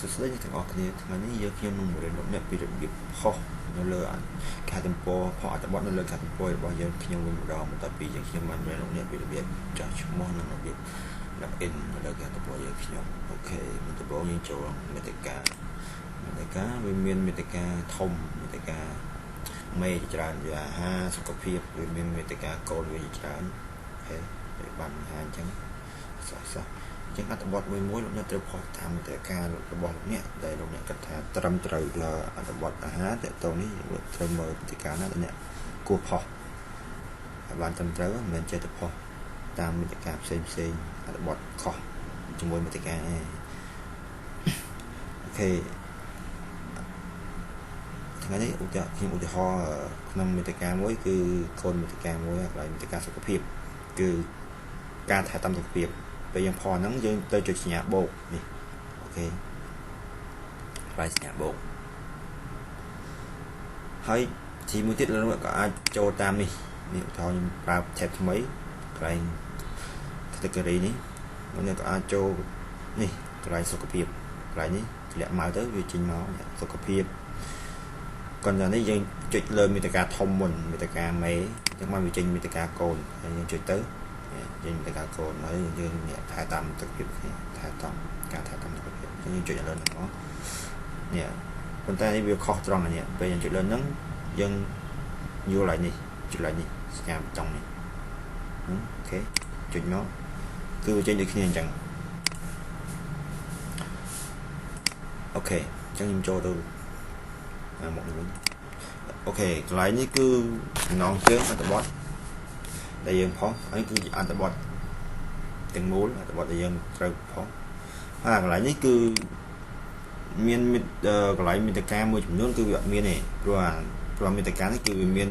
សួស្តីអ្នកទាំងអស់គ្នាថ្ងៃនេះយើងខ្ញុំនឹងបង្រៀនលោកអ្នកពីរបៀបផុសនៅលើគេហទំព័រផុសអត្ថបទនៅលើគេហទំព័ររបស់យើងខ្ញុំវិញម្ដងបន្ទាប់ពីយើងខ្ញុំបានរៀនលោកអ្នកពីរបៀបចោះឈ្មោះនិងរបៀប login នៅលើគេហទំព័រយើងខ្ញុំអូខេមុនដំបូងយើងចូលមេតិកាមេតិកាវាមានមេតិកាធំមេតិកាមេច្រើនវាអាហារសុខភាពវាមានមេតិកាកូនវាច្រើនអូខេបានបង្ហាញអញ្ចឹងសោះចឹងអត្ថបទមួយមួយលោកអ្នកត្រូវផុសតាមតការរបស់លោកអ្នកដែលលោកអ្នកគិតថាត្រឹមត្រូវលើអត្ថបទអាហារតទៅនេះត្រូវមើលតការណាដែលអ្នកគួរផុសឲ្យបានត្រឹមត្រូវមិនមែនចេះតែផុសតាមមេតិកាផ្សេងផ្សេងអត្ថបទខុសជាមួយមេតិកាឯងអូខេថ្ងៃនេះឧទាហរណ៍ខ្ញុំឧទាហរណ៍ក្នុងមេតិកាមួយគឺកូនមេតិកាមួយកន្លែងមេតិកាសុខភាពគឺការថែទាំសុខភាពពេលយើងផុសហ្នឹងយើងទៅចុចសញ្ញាបូកនេះអូខេផ្លែសញ្ញាបូកហើយទីមួយទៀតលោកក៏អាចចូលតាមនេះនេះឧទាហរណ៍ខ្ញុំប្រើ tab ថ្មីកន្លែង category នេះលោកអ្នកក៏អាចចូលនេះកន្លែងសុខភាពកន្លែងនេះធ្លាក់មកទៅវាចេញមកសុខភាពគាត់ថានេះយើងចុចលើមេតិកាធំមុនមេតិកាមេអញ្ចឹងមកវាចេញមេតិកាកូនហើយយើងចុចទៅយើងទៅការកូនហើយយើងអ្នកថែតាមទឹកភាពគ្នាថែតាមការថែតាមទឹកភាពយើងចុចលើហ្នឹងមកនេះប៉ុន្តែនេះវាខុសត្រង់នេះពេលយើងចុចលើហ្នឹងយើងយល់ហើយនេះចុចឡើយនេះសញ្ញាបតុងនេះអូខេចុចមកគឺវាចេញដូចគ្នាអញ្ចឹងអូខេអញ្ចឹងខ្ញុំចូលទៅមកនេះវិញអូខេកន្លែងនេះគឺចំណងជើងអត្ថបទដែលយើងផុសហើយគឺអត្ថបទទាំងមូលអត្ថបទដែលយើងត្រូវផុសហើយកន្លែងនេះគឺមានកន្លែងមេតិកាមួយចំនួនគឺវាអត់មានទេព្រោះមេតិកានេះគឺវាមាន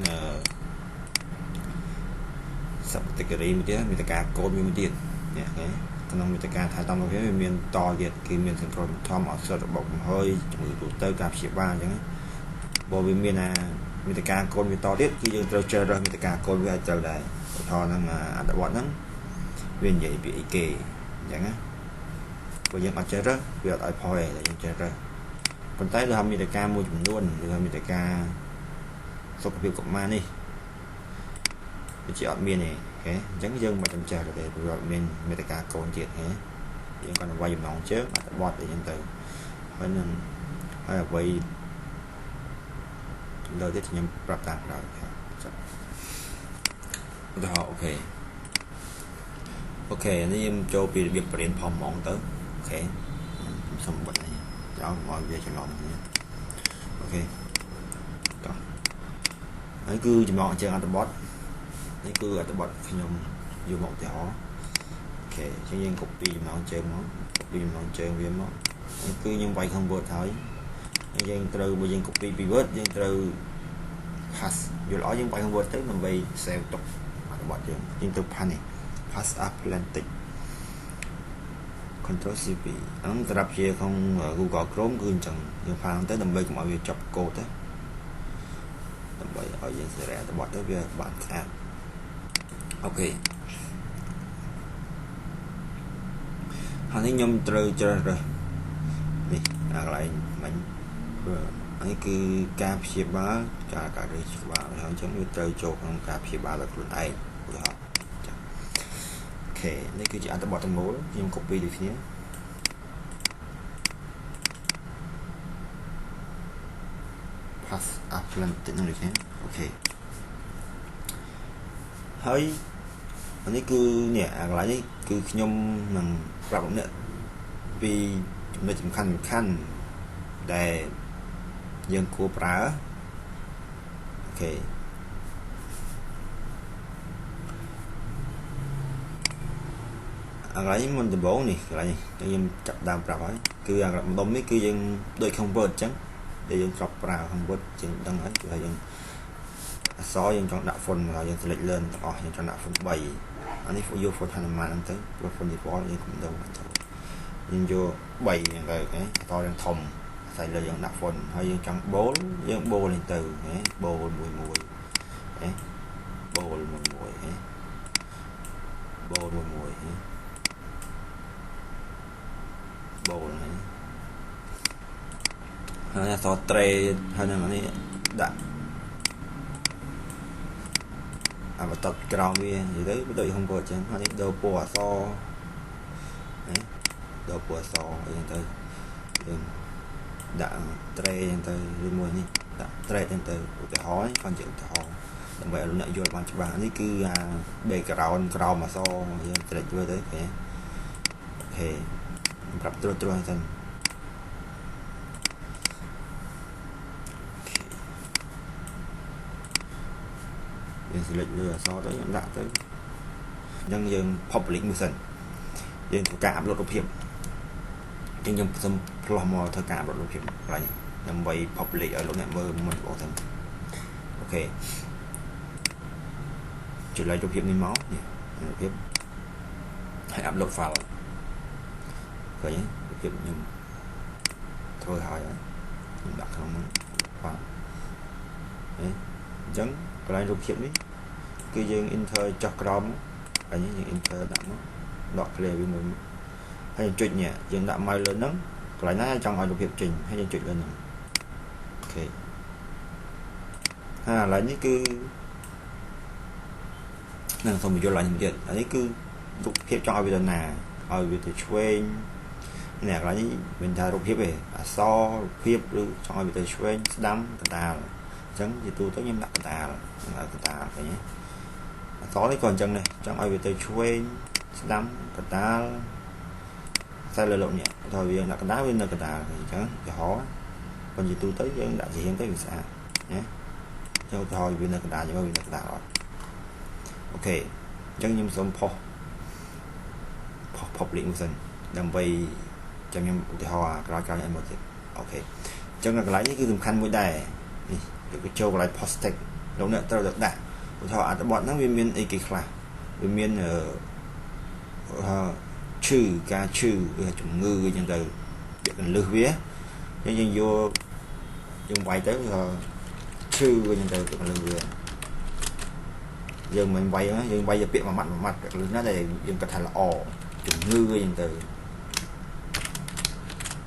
sub category មួយទៀតមេតិកាកូដមួយទៀតនេះអូខេក្នុងមេតិកាថែទាំវាមានតទៀតគឺមានសង្គ្រោះធម្មឱសថរបបកំហើយជំងឺទូទៅការព្យាបាលអញ្ចឹងបើវាមានអាមេតិកាកូនវាតទៀតគឺយើងត្រូវជ្រើសរើសមេតិកាកូនវាឲ្យត្រូវដែរឧទាហរណ៍ហ្នឹងអត្ថបទហ្នឹងវានិយាយពីអីគេអញ្ចឹងណាព្រោះយើងអត់ចេះរើសវាអត់ឲ្យផុសទេតែយើងចេះរើសប៉ុន្តែដូចថាមេតិកាមួយចំនួនឬថាមេតិកាសុខភាពកុមារនេះវាជាអត់មានទេអូខេអញ្ចឹងយើងមិនចាំចេះទេព្រោះអត់មានមេតិកាកូនទៀតទេយើងគាត់វាយចំណងជើងអត្ថបទអីចឹងទៅហើយនឹងហើយអ្វីលើទៀតខ្ញុំប្រាប់តាមក្រោយឧទាហរណ៍អូខេនេះខ្ញុំចូលពីរបៀបបរៀនផុសហ្មងទៅអូខេខ្ញុំសុំបិទនេះចោលកុំឲ្យវាច្រឡំគ្នាអូខេតោះហើយគឺចំណងជើងអត្ថបទនេះគឺអត្ថបទខ្ញុំយកមកឧទាហរណ៍អូខេអញ្ចឹងយើង copy ចំណងជើងមក copy ចំណងជើងវាមកនេះគឺខ្ញុំវាយក្នុង Word ហើយយើងត្រូវបើយើង copy ពី Word យើងត្រូវ paste យល់អត់យើងវាយក្នុង Word ទៅដើម្បី save ទុកអត្ថបទយើងយើងទៅ paste នេះ paste up Atlantic Control CP ហ្នឹងសម្រាប់ជាក្នុង Google Chrome គឺអញ្ចឹងយើងផាទៅដើម្បីកុំឲ្យវាចប់កូដទេដើម្បីឲ្យយើងសេរីអត្ថបទទៅវាបានស្អាតអូខេហើយនេះខ្ញុំត្រូវជ្រើសរើសនេះអាកន្លែងមិញនេះគឺការព្យាបាលការរើសក្បាលហើយអញ្ចឹងវាត្រូវចូលក្នុងការព្យាបាលដោយខ្លួនឯងឧទាហរណ៍ចាអូខេនេះគឺជាអត្ថបទទាំងមូលខ្ញុំ copy ដូចគ្នា paste Atlantic នឹងដូចគ្នាអូខេហើយនេះគឺនេះអាកន្លែងនេះគឺខ្ញុំនឹងប្រាប់អ្នកពីចំណុចសំខាន់ដែលយើងគួរប្រើអូខេអាកន្លែងមុនដំបូងនេះកន្លែងនេះខ្ញុំចាប់ដើមប្រាប់ហើយគឺអាម្ដុំនេះគឺយើងដូចក្នុង Word អញ្ចឹងដែលយើងធ្លាប់ប្រើក្នុង Word យើងដឹងហើយគឺយើងអក្សរយើងចង់ដាក់ font មកយើង select learn ទាំងអស់យើងចង់ដាក់ font 3អានេះយក font Hanuman ហ្នឹងទៅព្រោះ font default យើងកុំដូរទៅយើងយក3ហ្នឹងទៅអូខេអក្សរយើងធំស្អីលើយើងដាក់ font ហើយយើងចង់ bold យើង bold នេះទៅហ៎ bold មួយមួយហ៎ bold មួយមួយហ៎ bold មួយមួយហ៎ bold ហ៎ ហើយអក្សរត្រេហើយនឹងនេះដាក់អាបន្ទាត់ក្រោមវានិយាយទៅវាដូចហុងកអញ្ចឹងហើយនេះដូរពណ៌អក្សរណាដូរពណ៌អក្សរអីចឹងទៅយើងដាក់ត្រេអញ្ចឹងទៅឬមួយនេះដាក់ត្រេអញ្ចឹងទៅឧទាហរណ៍គាត់ជាឧទាហរណ៍ដើម្បីឲ្យអ្នកយល់បានច្បាស់នេះគឺអា background ក្រោមអក្សរយើងត្រេកធ្វើទៅអូខេប្រាប់ត្រួសត្រាសសិនយើង select លើអក្សរទៅយើងដាក់ទៅអញ្ចឹងយើង public មួយសិនយើងធ្វើការ upload រូបភាពអញ្ចឹងខ្ញុំសូមផ្លោះមកធ្វើការ upload រូបភាពកន្លែងដើម្បី public ឲ្យលោកអ្នកមើលមុនបងសិនអូខេចុច like រូបភាពនេះមកនេះរូបភាពហើយ upload file ឃើញរូបភាពខ្ញុំធ្វើហើយខ្ញុំដាក់ក្នុងហ្នឹងបាទអញ្ចឹងកន្លែងរូបភាពនេះគឺយើង enter ចុះក្រោមហើយយើង enter ដាក់មកដក clear វាមួយហើយចុចនេះយើងដាក់ mouse លើហ្នឹងកន្លែងណាចង់ឲ្យរូបភាពចេញហើយយើងចុចលើហ្នឹងអូខេហើយកន្លែងនេះគឺនឹងសូមបញ្យល់ឡើងទៀតអានេះគឺរូបភាពចង់ឲ្យវាទៅណាឲ្យវាទៅឆ្វេងនេះកន្លែងនេះមិនថារូបភាពទេអក្សររូបភាពឬចង់ឲ្យវាទៅឆ្វេងស្ដាំកណ្ដាលអញ្ចឹងជាទូទៅខ្ញុំដាក់កណ្ដាលដាក់កណ្ដាលឃើញទេអក្សរនេះក៏អញ្ចឹងដែរចង់ឲ្យវាទៅឆ្វេងស្ដាំកណ្ដាលតែលើលោកនេះថាវាដាក់កណ្ដាលវានៅកណ្ដាលអញ្ចឹងឧទាហរណ៍ប៉ុន្តែទូទៅយើងដាក់ជារៀងទៅវាស្អាតណាចូលទៅឲ្យវានៅកណ្ដាលយើងវានៅកណ្ដាលអត់អូខេអញ្ចឹងខ្ញុំសូមផុស public មួយសិនដើម្បីចាំខ្ញុំឧទាហរណ៍ក្រោយៗឲ្យមកទៀតអូខេអញ្ចឹងកន្លែងនេះគឺសំខាន់មួយដែរនេះគឺចូលកន្លែង post text លោកអ្នកត្រូវតែដាក់ឧទាហរណ៍អត្ថបទហ្នឹងវាមានអីគេខ្លះវាមានឈឺការឈឺវាជំងឺអញ្ចឹងទៅពាក្យកន្លឹះវាអញ្ចឹងយើងយកយើងវាយទៅឈឺអញ្ចឹងទៅកន្លឹះវាយើងមិនវាយយើងវាយពាក្យមួយម៉ាត់មួយម៉ាត់កន្លឹះណាដែលយើងគិតថាល្អជំងឺអញ្ចឹងទៅ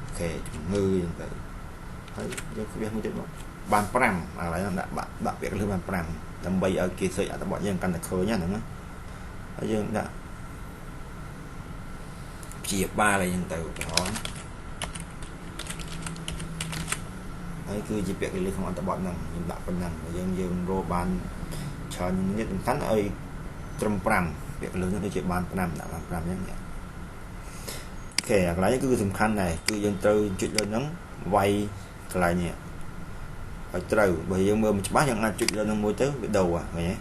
អូខេជំងឺអញ្ចឹងទៅហើយយើងក្បៀសមួយទៀតមកបាន5ឥឡូវដាក់ដាក់ពាក្យកន្លឹះបាន5ដើម្បីឲ្យគេ search អត្ថបទយើងកាន់តែឃើញហ្នឹងណាហើយយើងដាក់ព្យាបាលអីហ្នឹងទៅឧទាហរណ៍ហើយគឺជាពាក្យកលិះក្នុងអត្ថបទហ្នឹងខ្ញុំដាក់ប៉ុណ្ណឹងយើងយើងរកបានច្រើននេះសំខាន់ឲ្យត្រឹម5ពាក្យកលិះហ្នឹងដូចជាបាន5ដាក់បាន5ហ្នឹងអូខេអាកន្លែងនេះគឺសំខាន់ដែរគឺយើងត្រូវចុចលើហ្នឹងវាយកន្លែងនេះឲ្យត្រូវបើយើងមើលមិនច្បាស់យើងអាចចុចលើហ្នឹងមួយទៅវាដូរឃើញទេ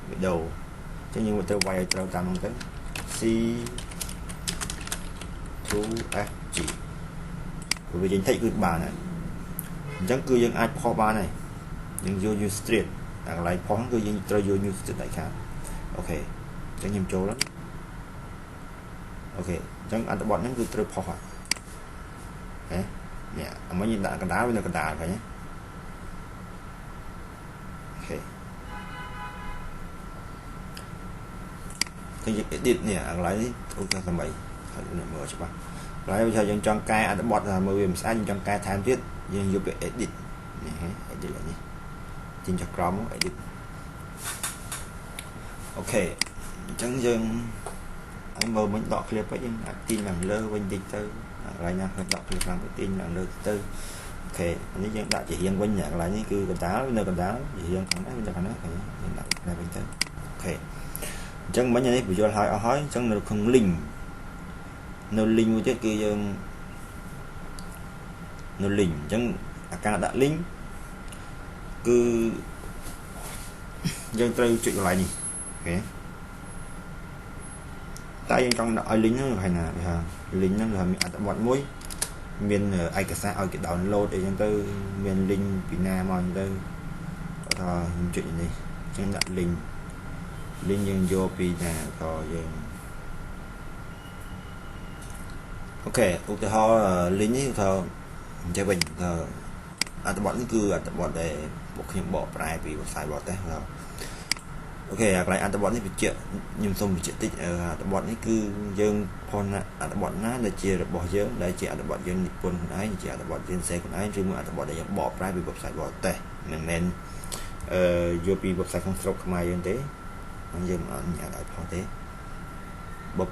វាដូរអញ្ចឹងយើងត្រូវវាយឲ្យត្រូវតាមហ្នឹងទៅ C 2 F G ព្រោះវាចេញតិចគឺបានហើយអញ្ចឹងគឺយើងអាចផុសបានហើយយើងយក new street តែកន្លែងផុសគឺយើងត្រូវយក new street ដាច់ខាតអូខេអញ្ចឹងខ្ញុំចូលហ្នឹងអូខេអញ្ចឹងអត្ថបទហ្នឹងគឺត្រូវផុសហើយហេនេះអាមិញយើងដាក់កណ្ដាលវានៅកណ្ដាលឃើញទេអូខេគឺយើង edit នេះកន្លែងនេះអូខេសម័យហើយអ្នកមើលច្បាស់កន្លែងវាថាយើងចង់កែអត្ថបទថាមើលវាមិនស្អាតយើងចង់កែថែមទៀតយើងយកទៅ edit នេះ edit ឡើងនេះចេញចុះក្រោមមក edit អូខេអញ្ចឹងយើងឲ្យមើលមិញដក clear ពេកយើងអាចទាញឡើងលើវិញតិចទៅកន្លែងណាឃើញដក clear ខ្លាំងពេកទាញឡើងលើទៅអូខេនេះយើងដាក់ជារៀងវិញកន្លែងនេះគឺកណ្ដាលនៅកណ្ដាលជារៀងខាងនេះនៅខាងនេះយើងដាក់នេះវិញទៅអូខេអញ្ចឹងមិញនេះបញ្យល់ឲ្យអស់ហើយអញ្ចឹងនៅក្នុង link នៅ link មួយទៀតគឺយើងនៅ link អញ្ចឹងអាការដាក់ link គឺយើងត្រូវចុចកន្លែងនេះអូខេតែយើងចង់ដាក់ឲ្យ link ហ្នឹងគេណាគេថា link ហ្នឹងគេថាមានអត្ថបទមួយមានឯកសារឲ្យគេ download អីចឹងទៅមាន link ពីណាមកចឹងទៅគាត់ថាខ្ញុំចុចនេះអញ្ចឹងដាក់ link link យើងយកពីណាក៏យើងអូខេឧទាហរណ៍ link នេះថាអញ្ចឹងវិញថាអត្ថបទនេះគឺអត្ថបទដែលពួកខ្ញុំបកប្រែពីភាសាបរទេសថា OK អាកន្លែងអត្ថបទនេះបញ្ជាក់ខ្ញុំសូមបញ្ជាក់តិចអត្ថបទនេះគឺយើងផុសណាអត្ថបទណាដែលជារបស់យើងដែលជាអត្ថបទយើងនិពន្ធខ្លួនឯងជាអត្ថបទយើងសេខ្លួនឯងឬមួយអត្ថបទដែលយើងបកប្រែពី website បរទេសមិនមែនអឺយកពី website ក្នុងស្រុកខ្មែរយើងទេយើងមិនអនុញ្ញាតឲ្យផុសទេបើ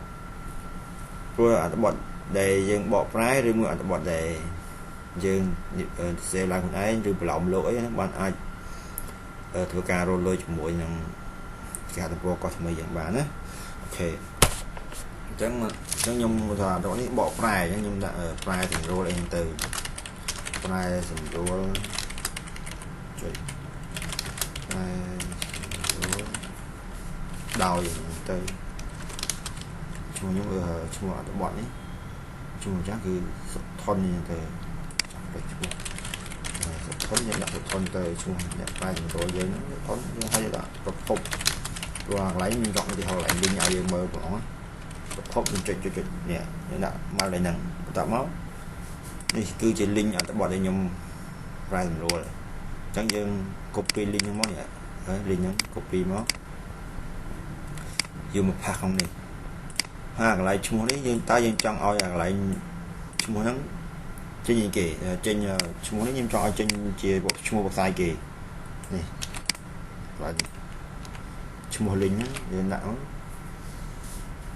ព្រោះអត្ថបទដែលយើងបកប្រែឬមួយអត្ថបទដែលយើងសេឡើងខ្លួនឯងឬប្រឡំលោកអីហ្នឹងបានអាចធ្វើការរលុយជាមួយនឹងគេហទំព័រកោះថ្មីយ៉ាងបានណា OK អញ្ចឹងអញ្ចឹងខ្ញុំថាដល់នេះបកប្រែអញ្ចឹងខ្ញុំដាក់ប្រែសម្រួលអីហ្នឹងទៅប្រែសម្រួលចុចប្រែសម្រួលដោយទៅឈ្មោះខ្ញុំឈ្មោះអត្ថបទនេះឈ្មោះចាស់គឺសុថននេះទៅចាំទៅឈ្មោះសុថនយើងដាក់សុថនទៅឈ្មោះអ្នកប្រែសម្រួលយើងហ្នឹងសុថនយើងឲ្យដាក់ប្រភពព្រោះកន្លែងមានរកឧទាហរណ៍កន្លែងលីងឲ្យយើងមើលបងប្រភពយើងចុចចុចចុចនេះយើងដាក់មកកន្លែងហ្នឹងបន្ទាប់មកនេះគឺជា link អត្ថបទដែលខ្ញុំប្រែសម្រួលអញ្ចឹងយើង copy link ហ្នឹងមកនេះហើយ link ហ្នឹង copy មកយកមក paste ក្នុងនេះហើយកន្លែងឈ្មោះនេះយើងតើយើងចង់ឲ្យកន្លែងឈ្មោះហ្នឹងចេញអីគេចេញឈ្មោះនេះខ្ញុំចង់ឲ្យចេញជាឈ្មោះ website គេនេះកន្លែងឈ្មោះ link ហ្នឹងយើងដាក់មក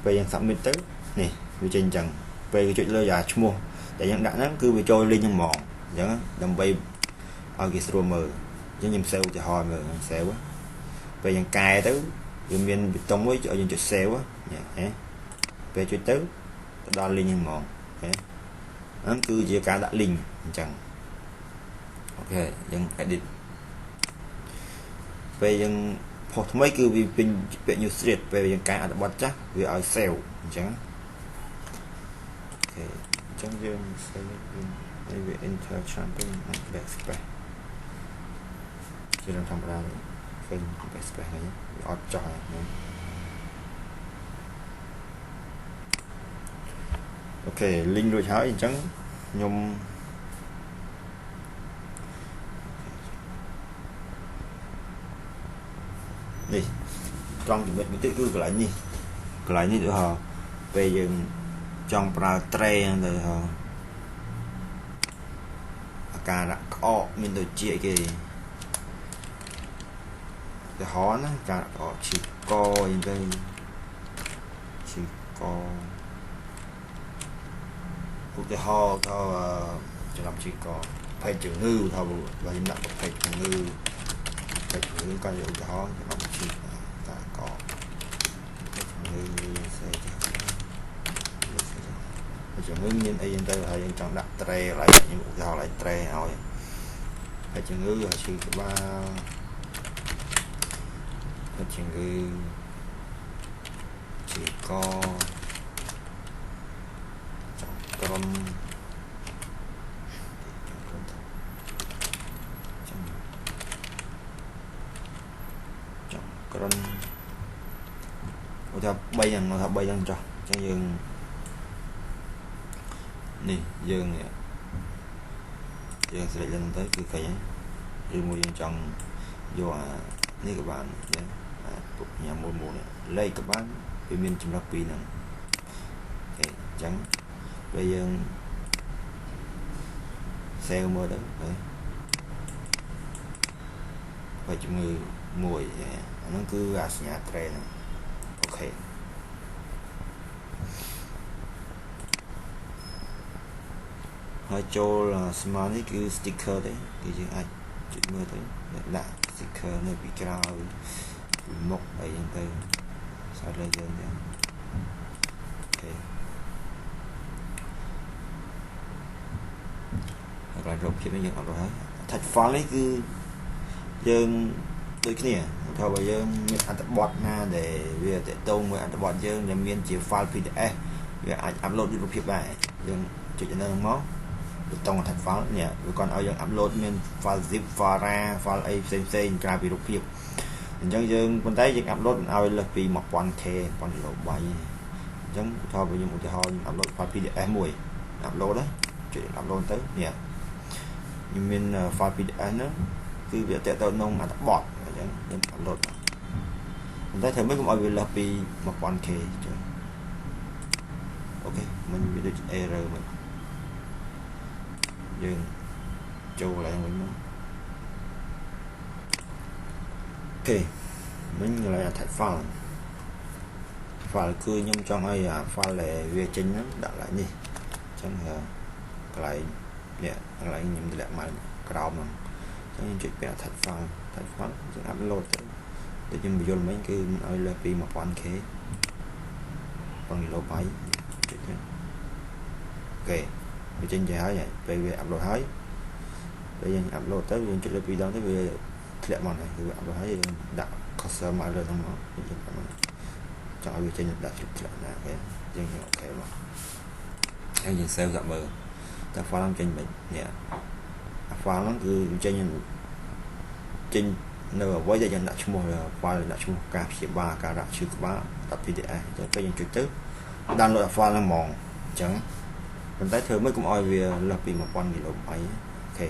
ពេលយើង submit ទៅនេះវាចេញអញ្ចឹងពេលគេចុចលើអាឈ្មោះដែលយើងដាក់ហ្នឹងគឺវាចូល link ហ្នឹងហ្មងអញ្ចឹងដើម្បីឲ្យគេស្រួលមើលអញ្ចឹងខ្ញុំ save ឧទាហរណ៍មើល save ពេលយើងកែទៅវាមានប៊ូតុងមួយឲ្យយើងចុច save នេះហ៎ពេលចុចទៅទៅដល់ link ហ្នឹងហ្មង OK ហ្នឹងគឺជាការដាក់ link អញ្ចឹង OK យើង edit ពេលយើងផុសថ្មីគឺវាពេញពាក្យ new thread ពេលយើងកែអត្ថបទចាស់វាឲ្យ save អញ្ចឹង OK អញ្ចឹងយើង save យើងនេះវា enter ច្រើនពេកអាច backspace ជារឿងធម្មតាឃើញ backspace ហ្នឹងវាអត់ចោះហ្នឹង OK link រួចហើយអញ្ចឹងខ្ញុំនេះត្រង់ចំណុចមួយទៀតគឺកន្លែងនេះកន្លែងនេះដូចថាពេលយើងចង់ប្រើត្រេហ្នឹងទៅហៅអាការៈក្អកមានដូចជាអីគេឧទាហរណ៍ណាការក្អកឈឺកអីទៅឈឺកឧទាហរណ៍ថាចំណាំឈឺកប្រភេទជំងឺថាបើខ្ញុំដាក់ប្រភេទជំងឺប្រភេទជំងឺក៏ឧទាហរណ៍ចំណាំឈឺតាកជំងឺសេចជំងឺមានអីទៅហើយយើងចង់ដាក់ត្រេកន្លែងខ្ញុំឧទាហរណ៍កន្លែងត្រេឲ្យហើយជំងឺហើយឈឺក្បាលហើយជំងឺឈឺកចង់ក្រុមចង់ក្រុមចង់ចង់ក្រុមឧទាហរណ៍3ហ្នឹងថា3ហ្នឹងចុះអញ្ចឹងយើងនេះយើងយើង select ឡើងទៅគឺឃើញហើយឬមួយយើងចង់យកអានេះក៏បានអញ្ចឹងអាពុកញ៉ាំមួយមួយនេះលេខក៏បានវាមានចម្រុះពីរហ្នឹង OK អញ្ចឹងពេលយើង save មើលទៅហើយបើជំងឺមួយអាហ្នឹងគឺអាសញ្ញាត្រេហ្នឹង OK ហើយចូលស្មើនេះគឺ sticker ទេគឺយើងអាចចុចមើលទៅដាក់ sticker នៅពីក្រោយពីមុខអីហ្នឹងទៅស្អាតលើយើងចឹង OK ហើយកន្លែងរូបភាពនេះយើងអត់រកហើយ attach file នេះគឺយើងដូចគ្នាថាបើយើងមានអត្ថបទណាដែលវាតកតងមួយអត្ថបទយើងដែលមានជា file PDF វាអាច upload រូបភាពដែរយើងចុចនៅហ្នឹងមកប៊ូតុង attach file នេះវាគាត់ឲ្យយើង upload មាន file zip file rar file អីផ្សេងផ្សេងក្រៅពីរូបភាពអញ្ចឹងយើងប៉ុន្តែយើង upload មិនឲ្យលើសពី 1000K 1000 KB អញ្ចឹងថាបើខ្ញុំឧទាហរណ៍ខ្ញុំ upload file PDF មួយ upload ណាចុច upload ទៅនេះខ្ញុំមាន file PDF ហ្នឹងគឺវាតទៅក្នុងអត្ថបទអញ្ចឹងខ្ញុំ upload ប៉ុន្តែធ្វើម៉េចកុំឲ្យវាលើសពី 1000K ចុះ OK មិនវាដូច error មិនយើងចូលកន្លែងវិញមក OK មិញកន្លែង attach file file គឺខ្ញុំចង់ឲ្យអា file ដែលវាចេញហ្នឹងដាក់ឡើងនេះអញ្ចឹងកន្លែងនេះកន្លែងខ្ញុំតម្លាក់មកក្រោមហ្នឹងអញ្ចឹងខ្ញុំចុចពាក្យ attach file attach file យើង upload ទៅតែខ្ញុំបញ្យល់មិញគឺមិនឲ្យលើសពី 1000K 1000 KB ចុចទៅ OK វាចេញទៅហើយពេលវា upload ហើយពេលយើង upload ទៅយើងចុចលើពីរដងទៅវាធ្លាក់មកហើយគឺវា upload ហើយយើងដាក់ cursor មកលើហ្នឹងមកយើងចង់ឲ្យវាចេញដាក់ធ្លាក់ណា OK យើង OK មកហើយយើង save ដាក់មើលតើ file ហ្នឹងចេញមិននេះអា file ហ្នឹងគឺចេញចេញនៅអ្វីដែលយើងដាក់ឈ្មោះ file ដាក់ឈ្មោះការព្យាបាលការដាក់ឈឺក្បាល .pdf អញ្ចឹងពេលយើងចុចទៅ download អា file ហ្នឹងហ្មងអញ្ចឹងប៉ុន្តែធ្វើម៉េចកុំឲ្យវាលើសពី1000 KB OK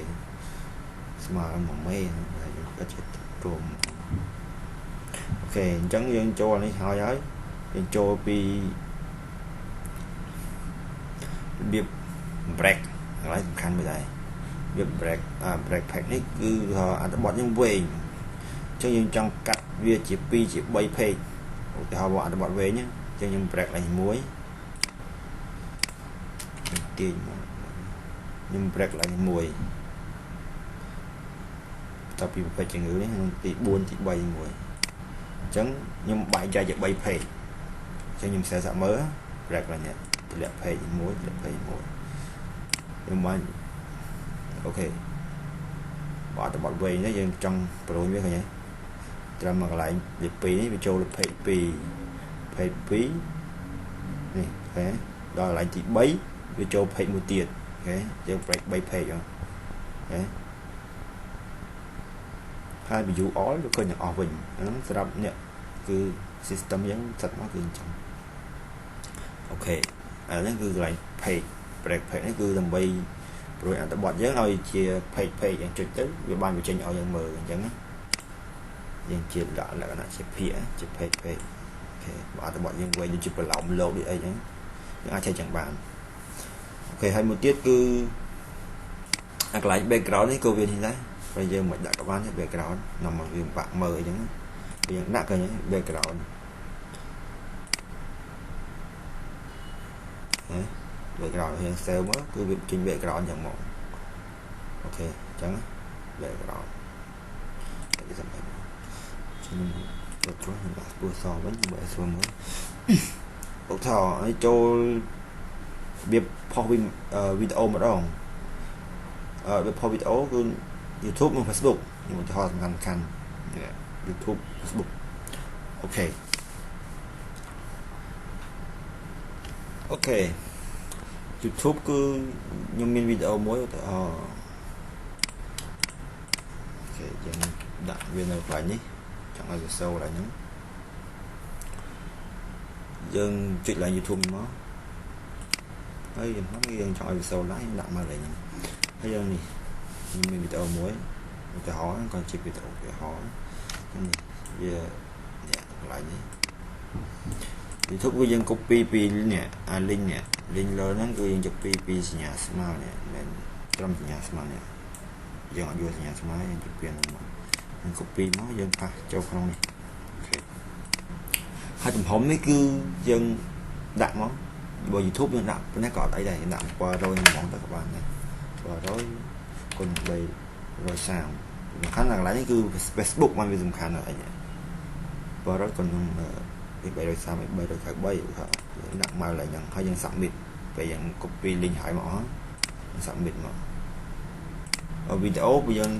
ស្មើនឹង1មេហើយយើងក៏ចិត្តរួម OK អញ្ចឹងយើងចូលនេះហើយហើយយើងចូលពីរបៀប break កន្លែងសំខាន់មួយដែររបៀប break អា break page នេះគឺអត្ថបទយើងវែងអញ្ចឹងយើងចង់កាត់វាជា2ជា3 page ឧទាហរណ៍អត្ថបទវែងអញ្ចឹងខ្ញុំ break ឡើងមួយទាញមកខ្ញុំ break ឡើងមួយតពីប្រភេទជំងឺនេះក្នុងទី4ទី3មួយអញ្ចឹងខ្ញុំបែងចែកជា3 page អញ្ចឹងខ្ញុំ share សាក់មើល break ឡើងនេះទម្លាក់ page មួយទម្លាក់ page មួយខ្ញុំបាន OK បើអត្ថបទវែងនេះយើងចង់ប្រួញវាឃើញទេត្រឹមមកកន្លែងលេខ2នេះវាចូល page 2 page 2នេះ OK ដល់កន្លែងទី3វាចូល page មួយទៀត OK យើង break 3 page OK ហើយ view all វាឃើញទាំងអស់វិញហ្នឹងសម្រាប់អ្នកគឺ system យើងសិតមកគឺអញ្ចឹង OK អានេះគឺកន្លែង page break page នេះគឺដើម្បីព្រួយអត្ថបទយើងឲ្យជា page page យើងចុចទៅវាបានបញ្ចេញឲ្យយើងមើលអញ្ចឹងយើងជាលក្ខណៈជាភាគជា page page OK បើអត្ថបទយើងវែងដូចជាប្រឡោមលោកដូចអីចឹងយើងអាចចេះចឹងបាន OK ហើយមួយទៀតគឺអាកន្លែង background នេះក៏វានេះដែរបើយើងមិនដាក់ក៏បានដែរ background នាំមកវាបាក់មើលអីចឹងយើងដាក់ក៏ background ហ៎ background យើង save មកគឺវាចេញ background ចឹងមក OK អញ្ចឹង background តែសម្រាប់ខ្ញុំទៅត្រួសខ្ញុំដាក់ស្ពួរសវិញដើម្បីឲ្យស្រួលមើលឧទាហរណ៍ឲ្យចូលរបៀបផុសវីដេអូម្ដងរបៀបផុសវីដេអូគឺ YouTube និង Facebook ខ្ញុំឧទាហរណ៍សំខាន់សំខាន់ YouTube Facebook OK OK YouTube គឺខ្ញុំមានវីដេអូមួយឧទាហរណ៍ OK យើងដាក់វានៅកន្លែងនេះចង់ឲ្យវាសូកន្លែងហ្នឹងយើងចុចឡើង YouTube មកហើយខ្ញុំយើងចង់ឲ្យវាសូឡើងដាក់មកកន្លែងហ្នឹងហើយយើងនេះខ្ញុំមានវីដេអូមួយឧទាហរណ៍ក៏ជាវីដេអូឧទាហរណ៍នេះវានេះកន្លែងនេះ YouTube គឺយើង copy ពីនេះអា link នេះ link លើហ្នឹងគឺយើង copy ពីសញ្ញាស្មើនេះមិនត្រឹមសញ្ញាស្មើនេះយើងអត់យកសញ្ញាស្មើយើង copy ហ្នឹងមកយើង copy មកយើងប៉ះចូលក្នុងនេះ OK ហើយទំហំនេះគឺយើងដាក់មកបើ YouTube យើងដាក់ប៉ុណ្ណេះក៏អត់អីដែរយើងដាក់700ហ្មងទៅក៏បានដែរ700គុណ330សំខាន់កន្លែងនេះគឺ Facebook มันវាសំខាន់អី700គុណនឹង330 393ដាក់មកឡើងហ្នឹងហើយយើង submit ពេលយើង copy link ហើយមកហ្នឹង submit មកវីដេអូពេលយើង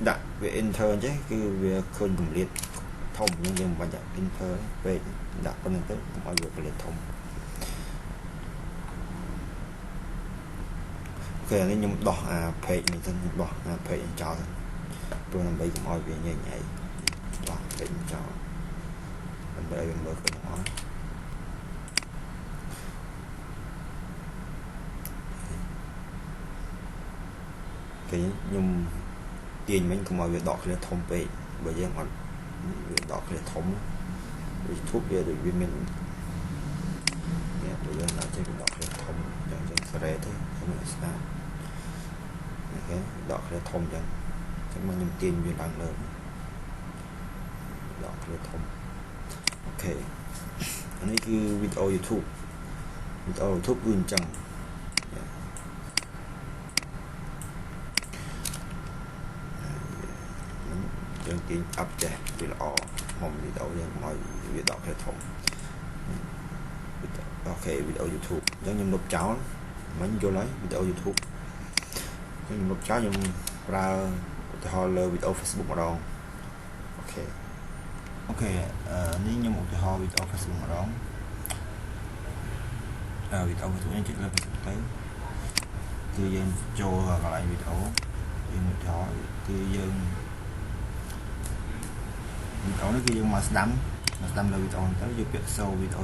ដាក់វា enter អញ្ចឹងគឺវាឃើញកម្រិតធំអញ្ចឹងយើងមិនបាច់ដាក់ enter ពេកដាក់ប៉ុណ្្នឹងទៅកុំឲ្យវាកម្រិតធំ OK នេះខ្ញុំដោះអា page នេះទៅខ្ញុំដោះអា page ចោលព្រោះដើម្បីកុំឲ្យវាញ៉ៃញ៉ៃដោះ page ចោលដើម្បីឲ្យវាមើលឃើញទាំងអស់គេខ្ញុំទាញមិញកុំឲ្យវាដកឃ្លាធំពេកបើយើងអត់វាដកឃ្លាធំ YouTube វាដូចវាមាននេះបើយើងដាក់ចេញដកគ្នាធំចឹងចឹងសារ៉េទៅខ្ញុំស្ដាប់ OK ដកគ្នាធំចឹងចឹងមកខ្ញុំទាញវាឡើងលើដកគ្នាធំ OK អានេះគឺវីដេអូ YouTube វីដេអូ YouTube គឺអញ្ចឹងយើងទាញអាប់ចេះវាល្អមកវីដេអូយើងមកវាដកគ្នាធំ OK វីដេអូ YouTube អញ្ចឹងខ្ញុំលុបចោលមិញយល់ហើយវីដេអូ YouTube អញ្ចឹងខ្ញុំលុបចោលខ្ញុំប្រើឧទាហរណ៍លើវីដេអូ Facebook ម្ដង OK OK នេះខ្ញុំឧទាហរណ៍វីដេអូ Facebook ម្ដងវីដេអូ Facebook យើងចុចលើ Facebook ទៅគឺយើងចូលកន្លែងវីដេអូយើងឧទាហរណ៍គឺយើងវីដេអូនេះគឺយើងមកស្ដាំលើវីដេអូទៅយកពាក្យ show video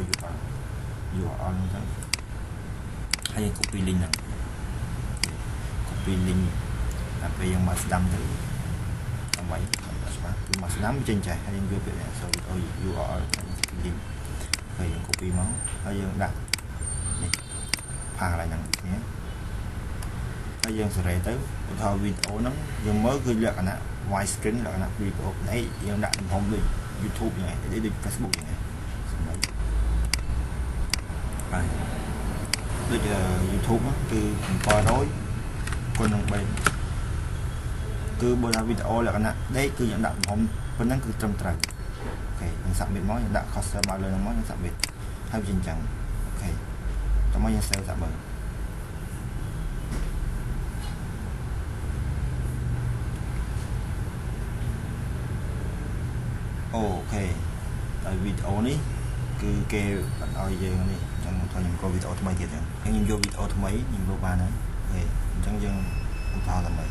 URL ហ្នឹងទៅហើយយើង copy link ហ្នឹង copy link ដល់ពេលយើងមកស្ដាំទៅដើម្បីច្បាស់គឺមកស្ដាំចេញចេះហើយយើងយកពាក្យ show video URL ហើយ link ហើយយើង copy មកហើយយើងដាក់នេះផាកន្លែងហ្នឹងគ្នាហើយយើងសេរីទៅឧទាហរណ៍វីដេអូហ្នឹងយើងមើលគឺលក្ខណៈ wide screen លក្ខណៈវីដេអូនេះយើងដាក់ទំហំដូច YouTube យ៉ាងនេះដូច Facebook យ៉ាងនេះសម្រាប់បាទដូច YouTube គឺ700គុណនឹង3គឺបើថាវីដេអូលក្ខណៈដេកគឺយើងដាក់ទំហំប៉ុណ្ណឹងគឺត្រឹមត្រូវ OK យើង submit មកយើងដាក់ cursor មកលើហ្នឹងមកយើង submit ហើយវាអញ្ចឹង OK តោះមកយើង save សាក់មើល OK ហើយវីដេអូនេះគឺគេអត់ឲ្យយើងនេះអញ្ចឹងថាខ្ញុំក៏វីដេអូថ្មីទៀតអញ្ចឹងខ្ញុំយកវីដេអូថ្មីខ្ញុំយកបានហើយ OK អញ្ចឹងយើងឧទាហរណ៍ថ្មី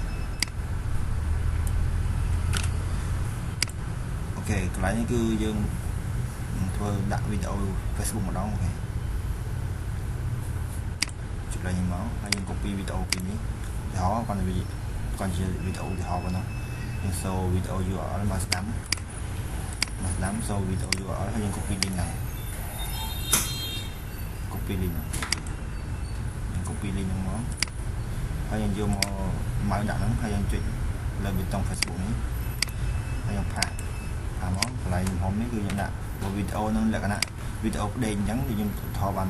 OK កន្លែងនេះគឺយើងធ្វើដាក់វីដេអូ Facebook ម្ដង OK ចុចឡើងនេះមកហើយយើង copy វីដេអូពីនេះឧទាហរណ៍គាត់វាគាត់ជាវីដេអូឧទាហរណ៍ប៉ុណ្ណោះយើង show វីដេអូ URL មកស្ដាំ show វីដេអូ URL ហើយយើង copy link ហ្នឹង copy link ហ្នឹងយើង copy link ហ្នឹងមកហើយយើងយកមកម៉ៅដាក់ហ្នឹងហើយយើងចុចលើប៊ូតុង Facebook នេះហើយយើងផាសមកកន្លែងទំហំនេះគឺយើងដាក់វីដេអូហ្នឹងលក្ខណៈវីដេអូផ្ដេកអញ្ចឹងខ្ញុំថតបាន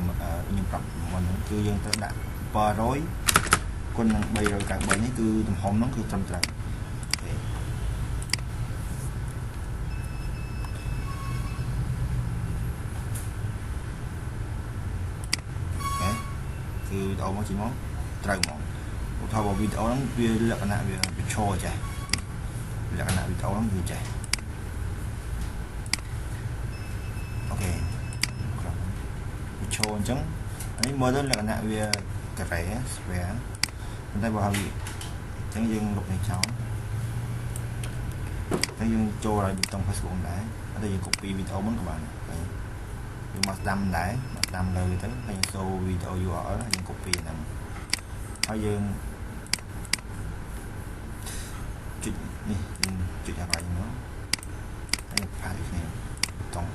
ខ្ញុំប្រាប់មុនហ្នឹងគឺយើងត្រូវដាក់700គុណនឹង393នេះគឺទំហំហ្នឹងគឺត្រឹមត្រូវគឺវីដេអូមកចេញមកត្រូវហ្មងឧទាហរណ៍វីដេអូហ្នឹងវាលក្ខណៈវាឈរចេះលក្ខណៈវីដេអូហ្នឹងវាចេះ OK ក្រុមវាឈរអញ្ចឹងអានេះមើលទៅលក្ខណៈវាការ៉េ square ប៉ុន្តែបើហើយអញ្ចឹងយើងលុបនេះចោលតែយើងចូលឲ្យប៊ូតុង Facebook ដែរអត់ទេយើង copy វីដេអូមុនក៏បានដែរយើងមកស្ដាំដែរមកស្ដាំលើទៅហើយយើង show វីដេអូ URL ហើយយើង copy ហ្នឹងហើយយើងចុចនេះយើងចុចអាកន្លែងមកហើយផាសគ្នាតង់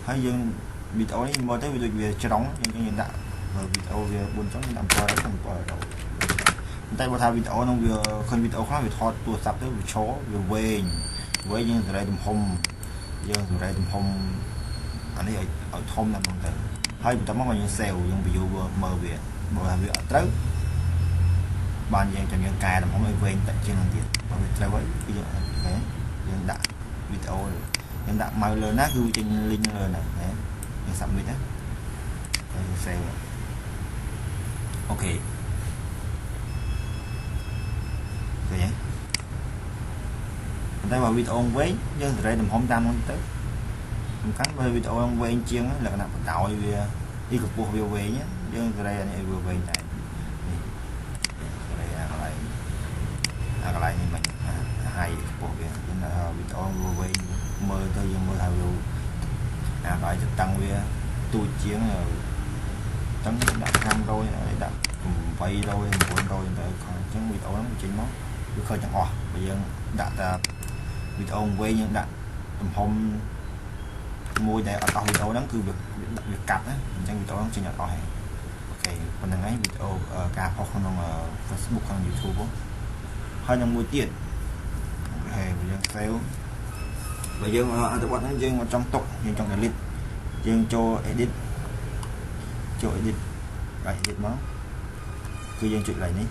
ហើយយើងវីដេអូនេះមើលទៅវាដូចវាច្រងយើងដាក់វីដេអូវា4ចុងដាក់7 700តែបើថាវីដេអូហ្នឹងវាឃើញវីដេអូខ្លះវាថតទូរស័ព្ទទៅវាឈរវាវែងយើងសេរីទំហំយើងសេរីទំហំអានេះឲ្យធំណាស់ហ្នឹងទៅហើយបន្ទាប់មកយើង save យើង view មើលវាបើថាវាអត់ត្រូវបានយើងចាំយើងកែទំហំឲ្យវែងតិចជាងហ្នឹងទៀតបើវាត្រូវហើយគឺយើង OK យើងដាក់វីដេអូយើងដាក់ម៉ៅលើណាគឺវាចេញ link លើហ្នឹងណាយើង submit ណាហើយយើង save OK ឃើញទេតែបើវីដេអូវែងយើងសេរីទំហំតាមហ្នឹងទៅសំខាន់បើវីដេអូវែងជាងលក្ខណៈបណ្ដោយវាទីកម្ពស់វាវែងយើងសេរីអានេះឲ្យវាវែងដែរនេះសេរីអាកន្លែងនេះមិនហើយកម្ពស់វាយើងវីដេអូវាវែងមើលទៅយើងមើលថាវាអាកន្លែងទៅតាំងវាទូចជាងតាំងដាក់500ដាក់800 900ទៅអញ្ចឹងវីដេអូហ្នឹងចេញមកវាឃើញទាំងអស់បើយើងដាក់តែវីដេអូវែងយើងដាក់ទំហំ មួយដែលអត់អស់វីដេអូហ្នឹងគឺវាកាត់ណាអញ្ចឹងវីដេអូហ្នឹងចេញអត់អស់ទេ OK ប៉ុណ្្នឹងឯងវីដេអូការផុសក្នុង Facebook ក្នុង YouTube ហើយនឹងមួយទៀត OK យើង save បើយើងអត្ថបទហ្នឹងយើងអត់ចង់ទុកយើងចង់ delete យើងចូល edit ចូល edit ហើយ edit មកគឺយើងចុចកន្លែងនេះ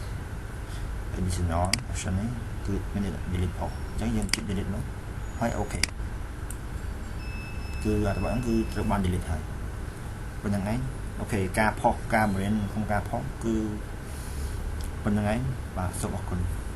additional option នេះគឺមាន delete post អញ្ចឹងយើងចុច delete មកហើយ OK គឺអត្ថបទហ្នឹងគឺត្រូវបាន delete ហើយប៉ុណ្្នឹងឯង OK ការផុសការបង្រៀនក្នុងការផុសគឺប៉ុណ្្នឹងឯងបាទសូមអរគុណ។